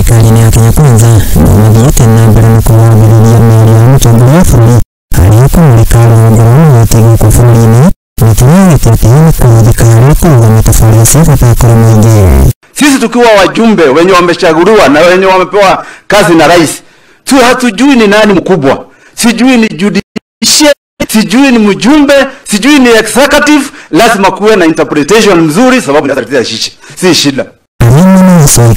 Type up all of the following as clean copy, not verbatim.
Thirikari-inĩ ya Kenya Kwanza nĩmathiĩte na mbere na kũgambĩrĩria mĩario ya mũtongoria wa bũrũri harĩ kũmũrĩka rũhonge rwa magoti gũkũ bũrũri-inĩ na kĩrĩa atĩ nĩ kũhũthĩka harĩ kũrũgamia tabarĩra cia bata kũrĩ mũingĩ. Sisi tukiwa wajumbe wenye wamechaguliwa na wenye wamepewa kazi na rais, tu hatujui ni nani mkubwa, sijui ni judiciary, sijui ni mjumbe, sijui ni executive. Lazima kuwe na interpretation mzuri, sababu inatatiza shishi si shida.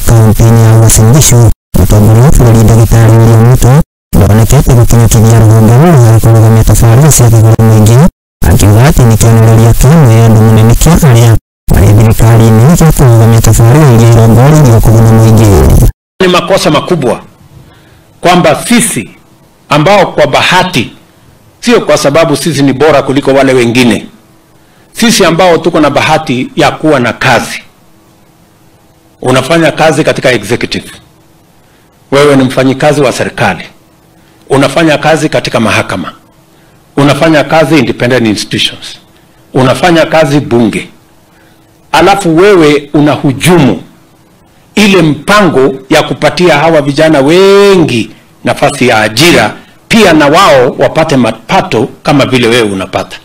Kaunti-inĩ ya Uasin Gishu, mũtongoria wa bũrũri ndagĩtarĩ William Ruto ndonekete gũkinyũkithia rũhonge rũrũ harĩ kũrũgamia tabarĩra ciake kũrĩ mũingĩ, akiuga atĩ nĩ kĩonereria kĩa mwĩyendo mũnene kĩa arĩa marĩ thirikari-inĩ gĩa kũrũgamia tabarĩra iria irongoreirio kũguna mũingĩ. Ni makosa makubwa kwamba sisi ambao kwa bahati, sio kwa sababu sisi ni bora kuliko wale wengine, sisi ambao tuko na bahati ya kuwa na kazi, unafanya kazi katika executive, wewe ni mfanyikazi wa serikali, unafanya kazi katika mahakama, unafanya kazi independent institutions, unafanya kazi bunge, alafu wewe unahujumu ile mpango ya kupatia hawa vijana wengi nafasi ya ajira, pia na wao wapate mapato kama vile wewe unapata.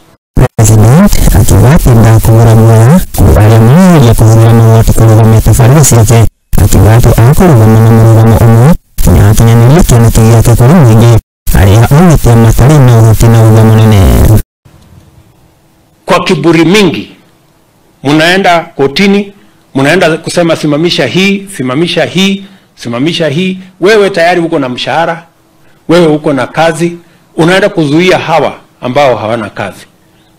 President akiuga atĩ ndakũgũra guoya kũrĩ arĩa marageria kũhũthĩra magoti kũrũgamia tabarĩra ciake, akiuga atĩ akũrũgama na mũrũgamo ũmwe nginya akinyanĩrie kĩoneki gĩake kũrĩ mũingĩ arĩa augĩte matarĩ na ũhoti na uga mũnene. Kwa kiburi mingi munaenda kotini, munaenda kusema simamisha hii, simamisha hii, simamisha hii. Wewe tayari uko na mshahara, wewe uko na kazi, unaenda kuzuia hawa ambao hawana kazi.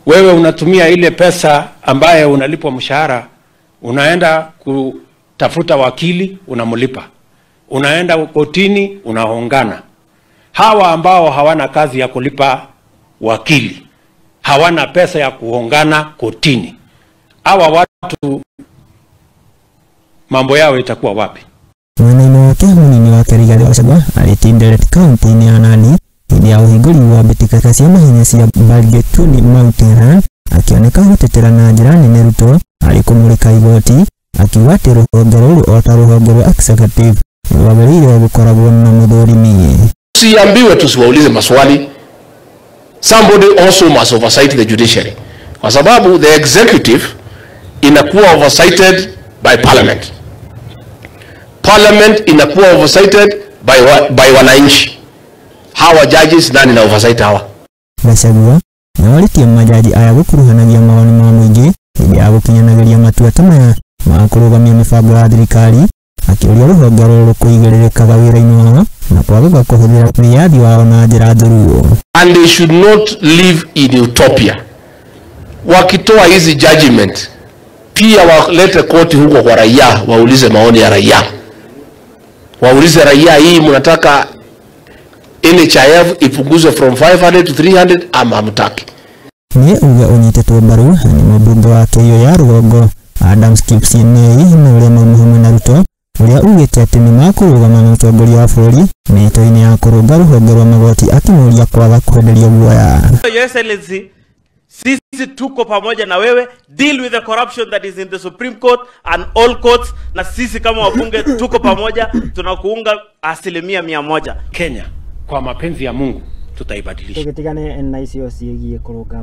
Wewe unatumia ile pesa ambaye unalipwa mshahara, unaenda kutafuta wakili, unamlipa. Unaenda kotini, unahongana. Hawa ambao hawana kazi ya kulipa wakili, hawana pesa ya kuhongana kotini, hawa watu mambo yao itakuwa wapi? Mwena-inĩ wake mũnini wake Rigathĩ wa Gachagua arĩ Tinderet kaunti-inĩ ya Nandi hĩndĩ ya ũhingũri wa mbĩtĩka cia mahenya cia Bargetuni Mountain Run, akĩoneka gũtetera na njĩra nene Ruto harĩ kũmũrĩka igoti, akiuga atĩ rũhonge rũrũ o ta rũhonge rwa executive rwagĩrĩire gũkoragwo na mũthũrimi. Siambiwe tusiwaulize maswali. Somebody also must oversight the judiciary, kwa sababu the executive inakuwa oversighted by parliament, parliament inakuwa oversighted by wananchi. Hawa judges nani na oversight hawa? Gachagua nĩorĩtie majaji aya gũkuruhanagia mawoni ma mũingĩ hĩndĩ ya gũkinyanagĩria matua ta maya ma kũrũgamia mĩbango ya thirikari, akĩũria rũhonge rũrũ kũigĩrĩrĩkaga wĩra-inĩ wao na kwagaga kũhũthĩra wĩyathi wao na njĩra njũru. And they should not live in utopia. Wakitoa hizi judgment pia walete koti huko kwa raia, waulize maoni ya raia, waulize raia, hii mnataka NHIF ipunguzwe from 500 to 300 ama hamtaki? Nĩ uge ũnyitĩtwo mbaru nĩ mũmbunge wa Keiyo ya rũgongo Adams Kipsinei na ũrĩa mauma hamwe na Ruto, ũrĩa ugĩte atĩ nĩ makũrũgama na mũtongoria wa bũrũri mĩhĩto-inĩ ya kũrũnga rũhonge rwa magoti, akĩmũũria kwaga kwenderio guoya. Your Excellency, sisi tuko pamoja na wewe, deal with the corruption that is in the Supreme Court and all courts, na sisi kama wabunge tuko pamoja, tunakuunga 100%. Kenya kwa mapenzi ya Mungu tutaibadilisha. Tũgĩtigane na icio ciĩgiĩ kũrũnga